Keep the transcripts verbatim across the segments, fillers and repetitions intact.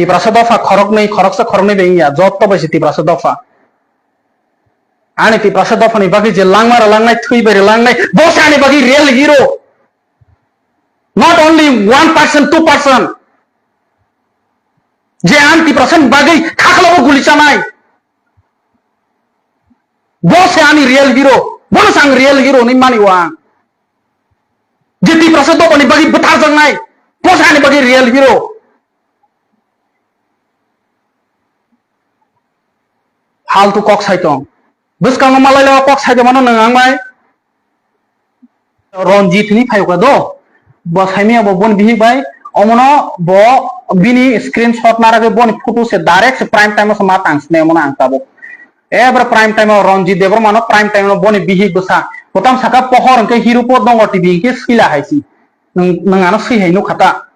Tiprasa dopha khoroknwi, khoroksa khoroknwi bai wngya, joto bai se Tiprasa dopha. Ani Tiprasa dophani bagwi je langma rwlangnai, thwi bai rwlangnai, bo se ani bagwi real hero. Not only one person, two person. Je ang Tiprasa ni bagwi khakhla bo guli chanai. Bo se ani real hero. Bono se ang real hero hinwi mani o ang. Je Tiprasa dophani bagwi bwtharjaknai, bo se ani bagwi real hero. Faltu kok sai tong. Bwskango malai le kok sai tongmano nwng ang bai. Ranjit hinwi phai kha do. Bo saimaya bo boni bihik bai. Omono bo bini screenshot naragwi boni photo se direct se prime time o se ma tang sini omono ang tabuk. Ebre prime time o Ranjit Debbarma no prime time o boni bihik bwsa. Kotam saka pohor hwnkhe hero po dongo T V hwnkhe swila hai si. Nwng, nwng ano swi hai nukha ta.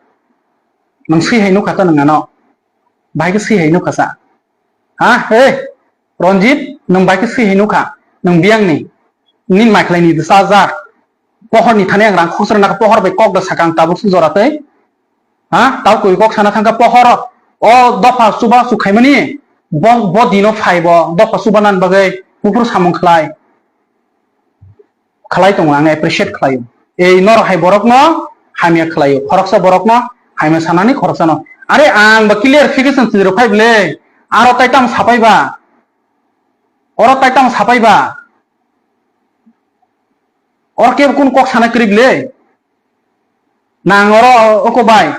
Nwng swi hai nukha ta nwng ano. Bahai khe swi hai nukha sa. Ha, he, Ranjit, nwng bai khe swi hai nukha, nwng biyang ni, nini mai khlai ni bwsa jak, pohor ni thani ang rang khoroksa rwna kha, pohor bai kok da saka ang tabuk sung jora tei, ha, tau koi kok sana thang kha pohor, o dopha chuba chu khaimani, bo, bo dino phai bo, dopha chuba nan bagwi buphuru samung khlai. Khlai tongo, ang appreciate khlaio. Ei norok hai borokno hamya khlaio, khoroksa borokno hamya sanani khoroksano. Are ang ba clarification sini rwphai bwle, aro tai tamo sapai ba? Oro tai tamo sapai ba? Oro kebo kunu kok sana kwrwi bwle? Nang oro oko bai.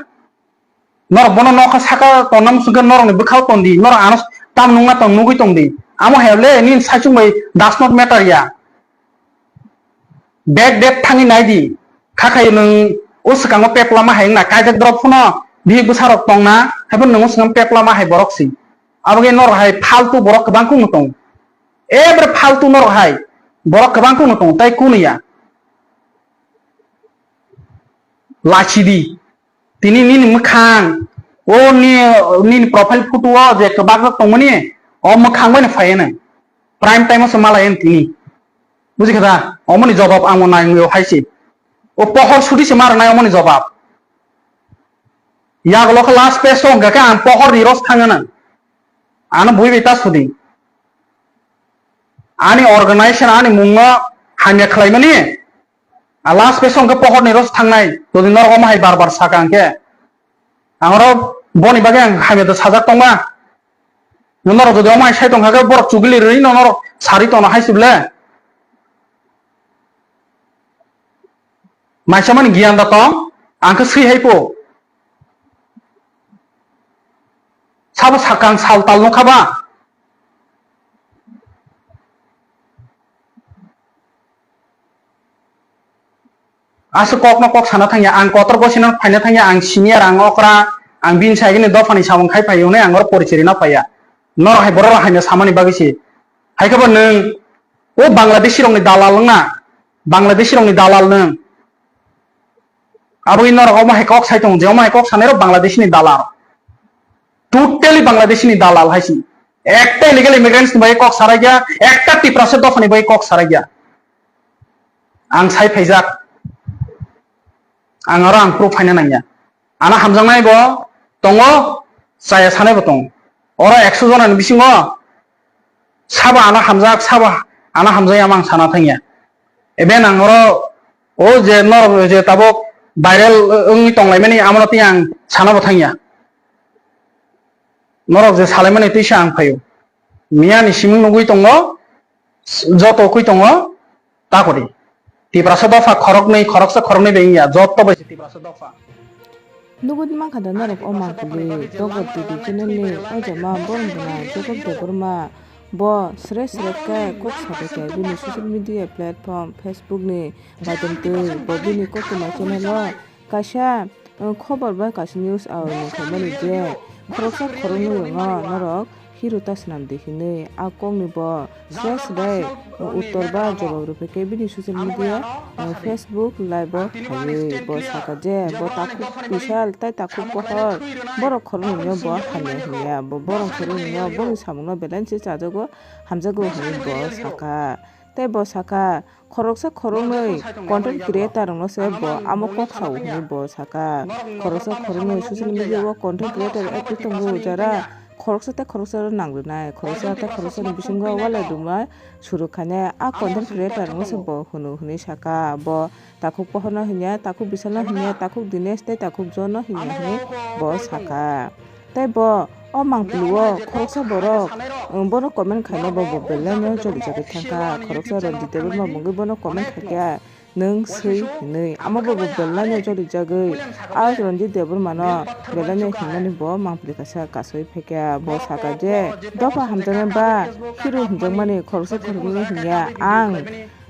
Norok bono nokha saka tonna muchungkhe norokni bwkhao tondi, norok ano tam nungna tong nugwi tongdi. Amo hai le nini saichung bai does not matter ya. Bag bag thangwi naidi. Kha khai nwng o swkango pep lama hai wngna kaijak drop phano bihik bwsarok tongna, haiphano nwng o swkango pep lama hai borok si. Aboni norok hai faltu borok kwbang kunu tong. Ebre faltu norok hai borok kwbang kunu tong, tai kunu ya. Lachidi. Tini nini mwkhang, o ni, nini profile photo o je kwbak rok tongmani, o mwkhang bai no phai nai. Prime time o se malai tini. Buji kha da? Omoni jobab ang nai wngwi hai se. O pohor sudi se mar nai omoni jobab. Yagulo khe last page o hwnkha khe ang pohor ni ros thangna nang. Ano bui bai ta sudi. Ani organization ani mungno hamya khlaimani. A last page hwnkhe pohorni ros thangnai, jodi norok omo hai bar bar saka hwnkhe. Ang oro boni bagwi ang hamya da sajak tongma. Norok jodi omo hai sai tongkha khe borok chugili rwi no norok sari tongno hai se ble. Maisa mani giyan da tong, ang khe swi hai po. Sabo sakang sal tal nukha ba? Aswk kokno kok sana thangya, ang kotor gosino phaina thangya, ang senior, ang okra, ang bini saigini dophani samung khai phaio hwnwi ang oro porichiri na phaiya. Norok hai borok rok haino samani bagwi se. Hai khe bo nwng o Bangladeshi rokni dalal wngna, Bangladeshi rokni dalal nwng. Aboni norok omo hai kok sai tongo je omo hai kok sanai rok Bangladesh ni dalal. Totally Bangladesh ni dalal hai si. Ekta illegal immigrants ni bai kok sarai ya, ekta Tiprasa dophani bai kok sarai ya. Ang sai phaijak. Ang aro ang proof phaina nangya. Ano hamjaknai bo tongo, chaya sanai bo tongo. Oro ekso jona ni bisingo sabo ano hamjak, sabo ano hamjakya ma ang sana thangya. Even ang oro o je norok je tabuk viral wngwi tonglaimani, amo no tei ang sana bo thangya. Norok je salaimani tei se ang phaio. Miya ni simung nugwi tongo, joto ukui tongo, ta kori. Tiprasa dopha khoroknwi, khoroksa khoroknwi bai wngya, joto bai se Tiprasa dopha. Nugwi mankha da norok o mankuli, Tokot T V channel ni o jama borok bwna Jacob Debbarma bo sre sre khe kok sabai khe bini social media platform Facebook ni maidom twi bo bini koktwma channel o kaisa, uh, khobor bai kaisa news aoni khaimani je khoroksa khoroknwi rwno norok hero ta swnam di hinwi a kokni bo sre sre uttor ba jawab rwphaikhe bini social media, uh, Facebook live o phaiwi bo sakha je bo takhuk bisal tei takhuk pohor borok khoroknwino bo hamya himya bo borok khoroknwino boni samungno belai se chajago hamjago hinwi bo sakha. Tei bo saka, khoroksa khoroknwi content creator rokno se bo amo kok sao hwnwi bo saka. Khoroksa khoroknwi social media o content creator active tongo jara khoroksa tei khoroksa nang rwnai, khoroksa tei khoroksa ni bisingo walai rwmai suru khainai a content creator rokno se bo hwno hwnwi saka. Bo takhuk pohorno hinya, takhuk bisalno hinya, takhuk Dinesh tei takhuk John no hinya hwnwi bo saka. Tei bo o mangpili o khoroksa borok, um, bono comment khaina bo, bo belai no joli jagwi thangkha. Khoroksa Ranjit Debbarma mungwi bono comment khaikha, "Nwng swi," hinwi. Amo bo, bo belai no joli jagwi a Ranjit Debbarma no belai no hinmani bo mangpili kaisa kasui phaikha. Bo saka je, "Dopha hamjaknai ba hero hinjakmani khoroksa khoroknwi hinya ang."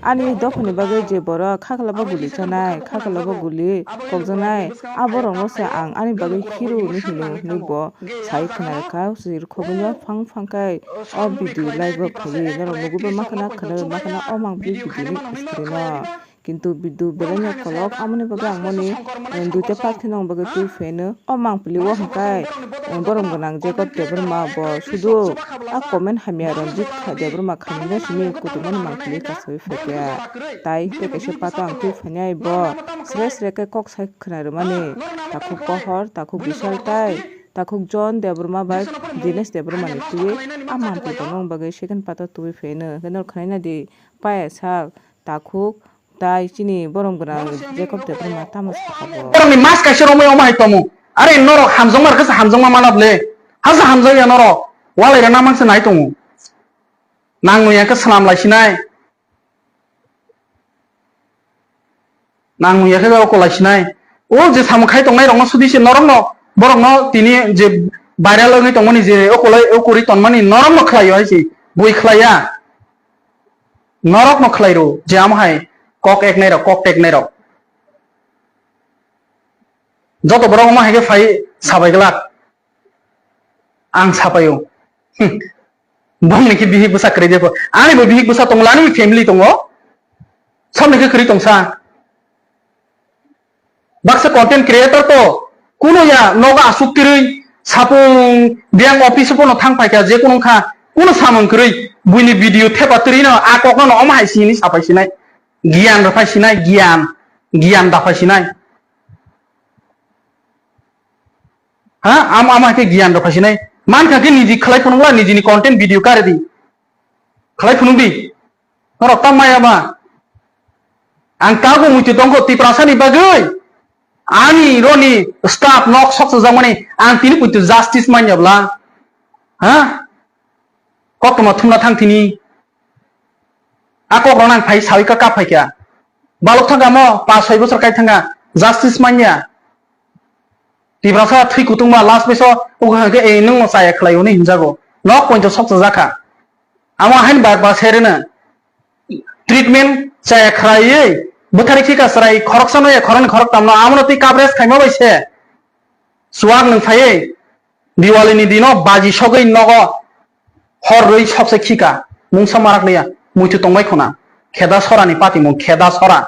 Ani dophani bagwi je borok khaklabo guli chanai, khaklabo guli kokjaknai, a borokno se ang ani bagwi hero hwnwi hino hwnwi bo sai khna rwkha. Sir khobwino phang phang khe o video live o phaiwi norok nugwi bo makhana, khwnai makhana o mangpili video ni screen o. Kintu video belai no kolok, amoni bagwi ang moni, eh, duita part kheno ang bagwi twi pheno. O mangpili o hwnkhe, eh, borom gwnang Jacob Debbarma bo sudu a comment hamya Ranjit kha Debbarma khamina simi kutumani mangpili kasawi phaikha. Tai tei kaisa pato ang twi phainai bo sre sre khe kok sai khwna rwmani takhuk Pohor, takhuk Bishal tai takhuk John Debbarma bai Dinesh Debbarma ni twi a mangpili bono bagwi second pato twi pheno. Hwnkhe norok khwnaina di paya sak takhuk Tai chini borom gwnang Jacob Debbarma tamo sakha bo. Borokni mas kaisa romwi omo hai tongo. Are norok hamjakma rwkha se hamjakma mana ble. Hasa hamjakya norok. Walai rwna mangsa nai tongo. Nang nuya khe swnam lai sinai. Nang nuya khe oko lai sinai. O je samung khai tongnai rokno sudi se norokno, borokno tini je viral wngwi tongmani je oko lai, oko ri tonmani norokno khlaio hai se. Bui khlaiya. Norokno khlai rw, je amo hai kok eknai rok, kok teknai rok. Joto borok omo hai khe phai sabai glak. Ang sapaio. Hmm. Bongni khe bihik bwsa kwrwi de kho. Ani bo bihik bwsa tongo, ani family tongo. Somni khe kwrwi tongsa. Baksa content creator to kuno ya nogo asuk kwrwi sapung biyang office o pono thang paikha je kuno kha kuno samung kwrwi buini video thepa twrwi no a kok no omo hai sini sapai sinai giyan rwphai sinai giyan giyan daphai sinai ha am ama khe giyan rwphai sinai mankha khe niji khlai phunukla nijini content video karidi khlai phunukdi. Norok ta maya ba? Ang tabuk muitu tongkho Tiprasani bagwi. Ani roni staff nok sok sojak mani ang tini puitu justice manya bla. Ha? Koktoma thumna thang tini. A kok rok nang phai sawi ka kap phai kya. Balok thang kamo pas soi bosor kai thang ka justice manya. Tiprasa thwi kutung ba last beso ugo hang ke e nung no chaya khlai hwnwi hinjago. Nok pointo sok sojak kha. Amo hain bak ba serena. Treatment chaya khraiwi bwthari khika chwrai khoroksa no ya khoroknwi khoroktam no amo no twi coverage khaima bai se. Chuak nwng phaiwi Diwali ni dino baji sogwi nogo hor rwi sokse khika mungsa marak liya muitu tongbai khuna kheda sora ni patimung kheda sora.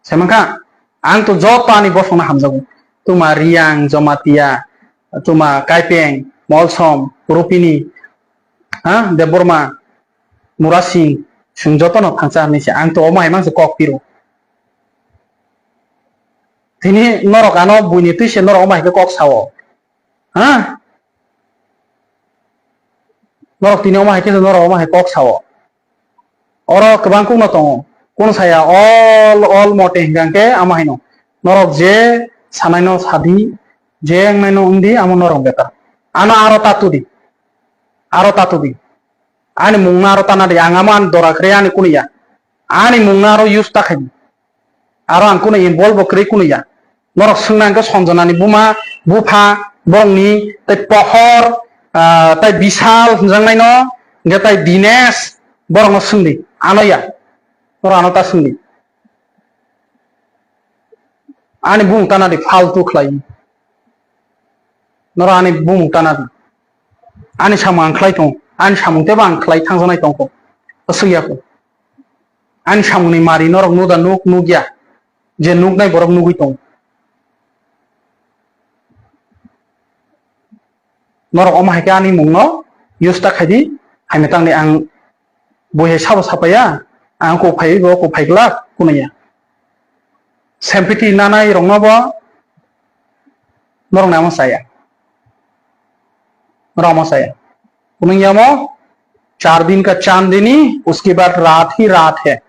Semankha ang to joto ani bosong no hamjago tuma Riyang Jomatia tuma Kaipeng Molsom Rupini ha Debbarma Murasing chwng jotono thangcha hinwi se ang to omo hai mangsa kok piro. Tini norok ano buini twi se norok omo hai khe kok sao. Ha? Norok tini omo hai khe norok omo hai kok sao. Oro kwbang kukno tongo. Kung saya all all mote hingkha khe amo haino. Norok je sanaino sadi, je wngnaino wngdi amo norok betar. Ano aro tatudi. Aro tatudi. Ani mungno aro tana di, ang amo ani dora kwrwi ani kunu ya. Ani mungno aro use ta khai di. Aro ang kunu involve bo kwrwi kunu ya. Norok swngna hwnkhe Sanjana ni buma, bupha, borokni tei Pohor, ah, tei Bishal hwnjaknaino, hwnkhe tei Dinesh, borokno swngdi. Ano ya. Norok ano ta swngdi. Ani bumung tana di faltu khlai. Norok ani bumung tana di. Ani samung ang khlai tong. Ani samung tebo ang khlai thangjaknai tongkho. Aswk ya kho. Ani samungni mari norok nuda nuk nukya. Je nuknai borok nugwi tong. Norok omo hai khe ani mungno use ta khaidi. Haino tangni ang bui hai sabo sapaiya. Ang kok phaiwi bo kok phai glak kunuya. Sempiti nanai rokno bo norok namo saya. Ramo saya. Kunung yamo char din ka chandini, uske baad raat hi raat hai.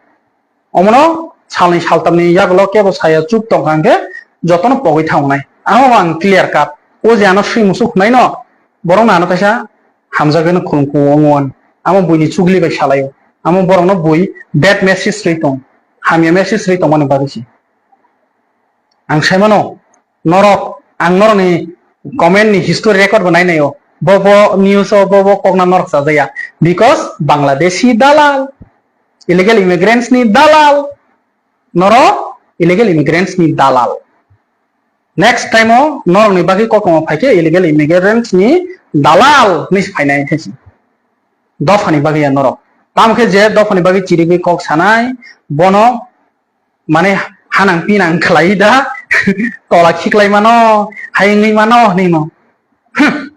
Omono salni saltamni yagulo kebo saya chup tongkha hwnkhe jotono pogwi thangnai. Amo ang clear cut. O je ano swi musuk hwnai no, borok no ano kaisa hamjagwi no khulumkhu wngo. Amo buini chugli bai salaio. Amo borok no bui bad message rwi tong. Hamya message rwi tongmani bagwi se. Ang sai mano, norok, ang norokni comment ni history record bo nai naio. Bo bo news o bo bo kokna norok chajaya. Because Bangladeshi dalal, illegal immigrants ni dalal, norok illegal immigrants ni dalal. Next time o norokni bagwi koktwma phaikhe illegal immigrants ni dalal hinwi se phainai thai se. Dophani bagwi ya norok. Tamo khe je dophani bagwi chirigwi kok sanai, bono mane hanang pinang khlai da, tola khiklai mano, hai wngwi mano hinwi no. Hmm.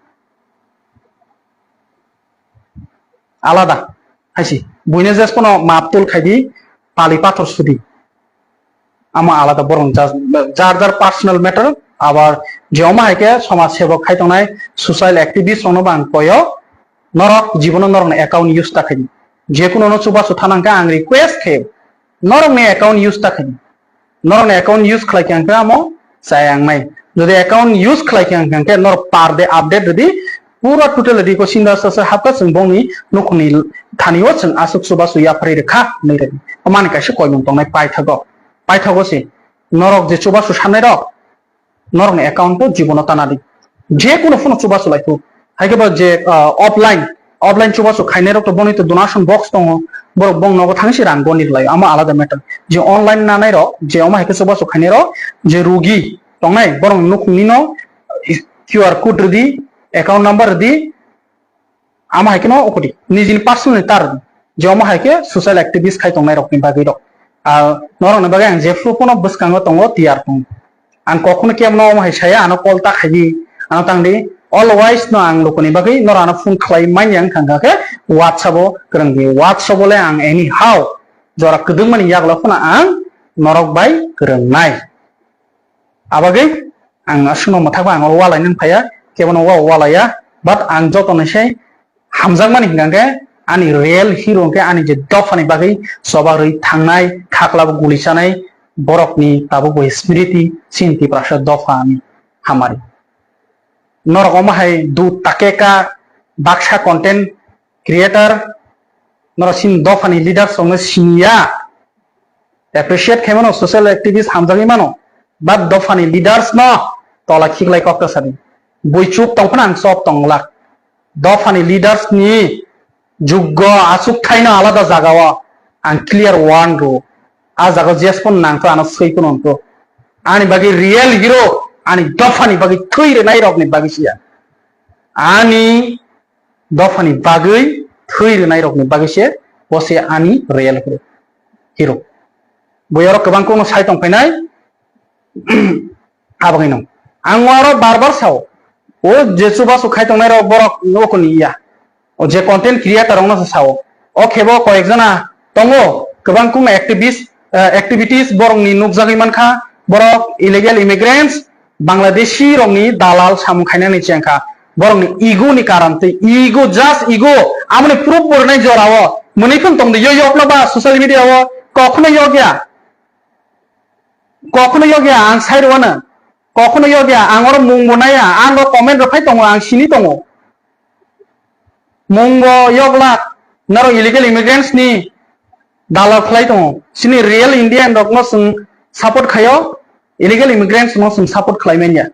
Alada, haisi. Buino jes pono map tul khaidi, pali pathor sudi. Amo alada borok jar, jar jar personal matter, abar je omo hai khe somaj sebok khai tongnai social activist rokno bo ang koyo, norok jibono norokni account use ta khaidi. Je kuno no chubachu thanang khe ang request khe norokni account use ta khaidi. Norokni account use khlai khe ang khe amo chaya wngnai. Jodi account use khlai khe ang khe norok per day update rwdi, pura total rwdi ko sinda sasa hapta chwng bongni nukhungni thani o chwng aswk chubachu yapharwi rwkha hinwi rwdi. Omani kaisa koimung tongnai paithago. Paithago se norok je chubachu sanai rok, norokni account o jibono tana di. Je kuno phone chubachu lai phuru. Hai khe bo je, ah, offline, offline chubachu khainai rok to boni to donation box tongo. Borok bong nogo thangsi rang goni lai. Amo alada matter. Je online nanai rok, je omo hai khe chubachu khainai rok, je rugi tongnai, borok nukhungni no Q R code rwdi, account number rwdi, amo hai kheno ukudi nijini personal ni tar je omo hai khe social activist khai tongnai rokni bagwi rok. Ah, norokni bagwi ang jephru phano bwskango tongo, tiyar tongo. Ang kokno kebono omo hai saya, ano call ta khaidi, ano tangdi. Always no ang lukuni bagwi norok ano phone khlai manya wngkha khe WhatsApp o kwrwngdi. WhatsApp o le ang anyhow jora kwdwkmani yagulo phano ang norok bai kwrwngnai. Abagwi ang aswkno mwthakma ang o walai nang phaiya, kebono wa walaiya, but ang joto ni sai hamjakmani hingka khe ani real hero hingke ani je dophani bagwi choba rwi thangnai, khaklabo guli chanai borokni tabuk bo smriti chini Tiprasa dopha ani hamari. Norok omo hai dut takeka baksa content creator, norok chini dophani leaders rokno siniya. Appreciate khaimano, social activist hamjagwi mano, but dophani leaders no tola khiklai kok ta sadi. Bui chup tong phano ang chop tong glak. Dophani leaders ni juggo aswk thaino alada jagao ang clear warn rwo. A jagao jesphano nangkho ano swi phano wngkho. Ani bagwi real hero ani dophani bagwi thwi rwnai rokni bagwi siya. Ani dophani bagwi thwi rwnai rokni bagwi se bo se ani real hero. Hero. Bui oro kwbang kokno sai tong phainai. Abagwi no ang aro bar bar sao. O je chubachu khai tongnai rok borok nokoni ya. O je content creator rok no sao. O khebo koyek jona tongo kwbang kokno activist, eh, activities borok ni nukjagwi mankha. Borok illegal immigrants, Bangladeshi rokni dalal samung khainani chengkha. Borokni ego ni karon tei ego, just ego. Amoni proof bo rwnai jorao. Mwnwi phano tongdi yo yokno ba social media o kokno yokya. Kokno yokya ang sai rwano. Kokno yokya ang oro mung bo naya. Ang o comment rwphai tongo, ang sini tongo. Mungo yoglak, norok illegal immigrants ni dalal khlai tongo. Chini real Indian rokno chwng support khaio, illegal immigrants no chwng support khlai manya.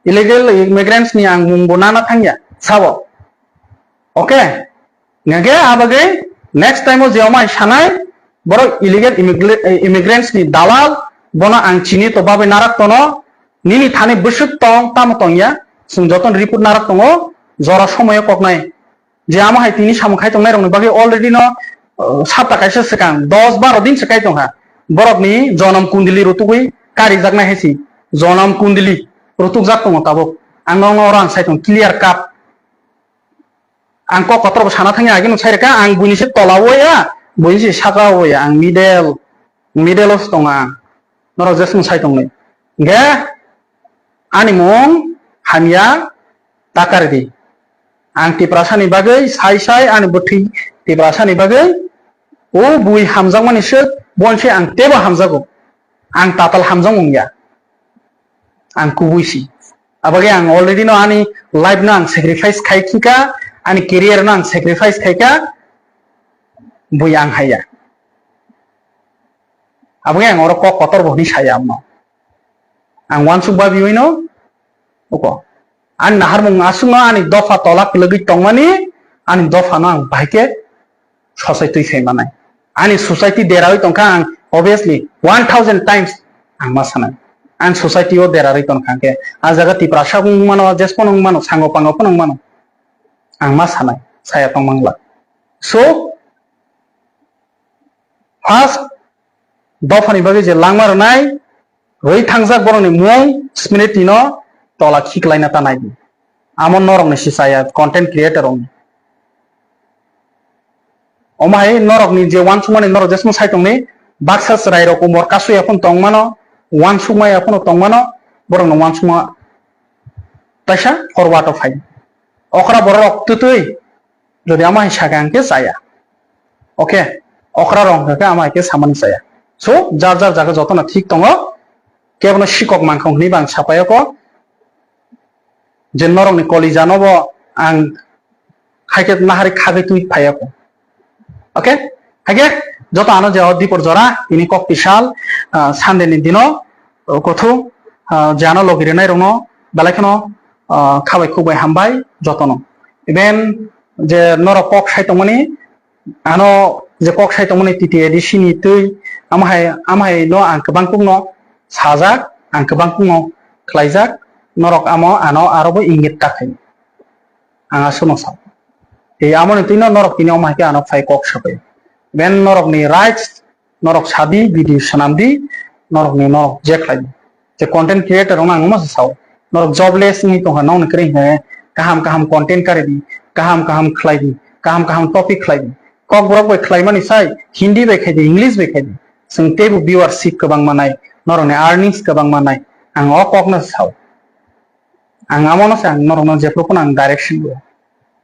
Illegal immigrants ni ang mung bo nana thangya, sabo. Okay? Ngage abagwi next time o je omai sanai, borok illegal immigra-, immigrants ni dalal, bono ang chini to bagwi narak tono, nini thani bwswk tong, tamo tongya, chwng jotono report narak tongo, jora somoyo koknai. Je amo hai tini samung khai tongnai rokni bagwi already no, uh, sapta kaisa swkang, dos baro din se kai tongkha. Borokni jonom kundili rutugwi karijaknai hai si. Jonom kundili rutukjak tongo tabuk. Ang nokno oro ang sai tong clear cut. Ang kok kotor bo sana thangya, agini sai rwkha, ang buini se tola o ya, Buini se saka o ya, ang middle, middle o se tongo ang. Norok jeswng sai tongni. Hingke ani mung hamya takar di. Ang Tiprasa ni bagwi sai sai ani bwthwi Tiprasa ni bagwi o bui hamjakmani se bonse ang tebo hamjago. Ang tatal hamjak wngya. Ang kubui si. Abagwi ang already no ani life no ang sacrifice khai khika, ani career no ang sacrifice khaika, bui ang haya. Abagwi ang oro kok kotor bo hwnwi saya amno. Ang wansuk babiwi no, uko. Ani naharmung aswkno ani dopha tola kwlwgwi tongmani, ani dopha no ang bahai khe sosai twi sai manai. Ani society derawi tongkha ang obviously one thousand times ang ma sanai. Ang society o derarwi tongkha hwnkhe a jaga Tiprasa wng mano, jespono wng mano, sango pango pono wng mano. Ang ma sanai, saya tong mangla. So, first dophani bagwi je langma rwnai, rwi thangjak borokni mung, smriti no tola khiklaina ta nai di. Amo norokni si chaya, content creator rokni. Omo hai norokni je wansukmani norok jesmo sai tongni, baksa chwrai rok umor kasui ya phano tong mano, wansukma ya phano tong mano, borokno wansukma taisa forward o phai. Okra borok rok twtwi, jodi amo hai saka hwnkhe chaya. Okay, okra rok hwnkhe amo hai khe samani chaya. So, jar jar jaga jotono thik tongo, kebono sikok mankha hwnwi bo ang sapai o kok. Je norokni kolija no bo ang hai khe nahari khagwi twi phai o kok. Okay, hai khe joto ano je o dipor jora tini kok pisal, ah, Sunday ni dino, o kothu, ah, je ano logi rwnai rokno belai kheno, ah, khabai khukbai hambai jotono. Even je norok kok sai tongmani, ano je kok sai tongmani T T A D C ni twi, amo hai, amo hai no ang kwbang kuk no sajak, ang kwbang kuk no khlaijak, norok amo ano aro bo ingit ta khai. Ang aswkno sa. Tei amoni twino norok tini omo hai khe ano phai kok sabai. Ben norokni rights, norok sadi, video swnamdi, norokni norok je khlai di. Je content creator rokno ang omo se sao. Norok jobless wngwi tongkha, nokni kwrwi hwnkhe kaham kaham content kari di, kaham kaham khlai di, kaham kaham topic khlai di. Kokborok bai khlaimani sai Hindi bai khai di, English bai khai di. Chwng teibo viewership kwbang manai, norokni earnings kwbang manai. Ang o kokno se sao. Ang amono se ang norokno jephru phano ang direction rwo.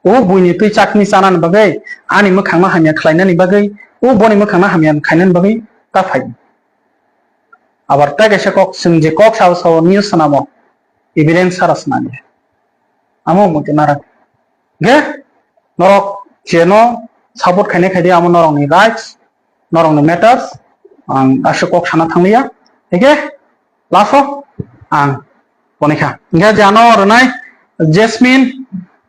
O buini twi chakni chanani bagwi, ani mwkhangno hamya khlainani bagwi, o boni mwkhangno hamya khainani bagwi ta phai. Abar tei kaisa kok, chwng je kok sao sao news swnamo, evidence sara swnam ya. Amo muitu narak. Ge, norok jeno support khainai khaidi amo norokni rights, norokni matters, ang aswk kok sana thangliya. Hingke, last o ang ponikha. Hingke je ano rwnai Jasmine,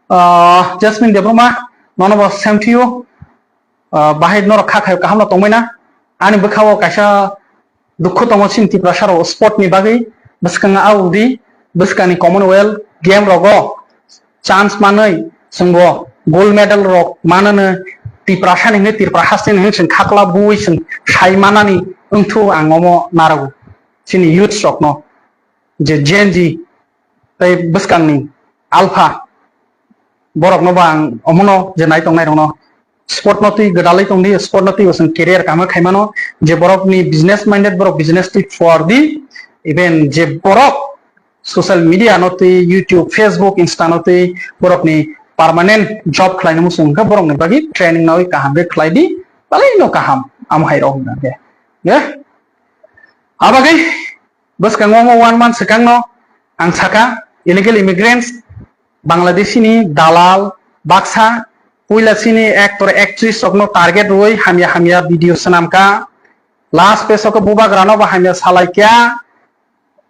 ah, Jasmine Debbarma, nono bo same to you. Ah, bahai norok kha khai kaham no tongbai na. Ani bwkha o kaisa dukhu tongo chini Tiprasa rok sport ni bagwi. Bwskang a udi, bwskang ni Commonwealth game rogo chance manwi chwngbo gold medal rok manano Tiprasa ni hwnwi, Tripura haste ni hwnwi chwng khakla bui chwng sai manani wngthu ang omo narago chini youths rokno je Gen Z tei bwskangni alpha borokno bo ang omono je nai tongnai rokno sport no twi gwdalwi tongdi, sport no twi bo chwng career kaham khaimano, je borokni business minded borok business twi phuardi, even je borok social media no twi, YouTube, Facebook, Insta no twi borokni permanent job khlaina muchung wngkha, borokni bagwi training nawi kaham khe khlaidi, balaino kaham, amo hai rok hwnka khe. Ye? Abagwi bwskango omo one month swkangno ang saka, illegal immigrants, Bangladeshi ni dalal, baksa, puila chini actor, actress rokno target rwui hamya hamya video swnamkha, last page o khe bubagrano bo hamya salaikha,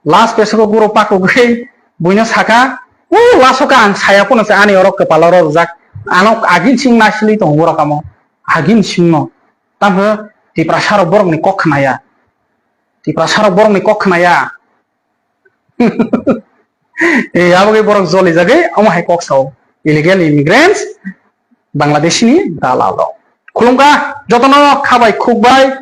last page o khe guro pakugwi buino saka, o last o khe ang saya phano se ani oro kwpalo rw rwjak, ano agin sing naisili tongo borok amo, agin singno, tamkhe Tiprasa rok borokni kok khnaya, Tiprasa rok borokni kok khnaya. Eh, abo khe borok joli jagwi omo hai kok sao. Illegal immigrants, Bangladeshi ni dalal rok. Khulumkha, jotono khabai khukbai,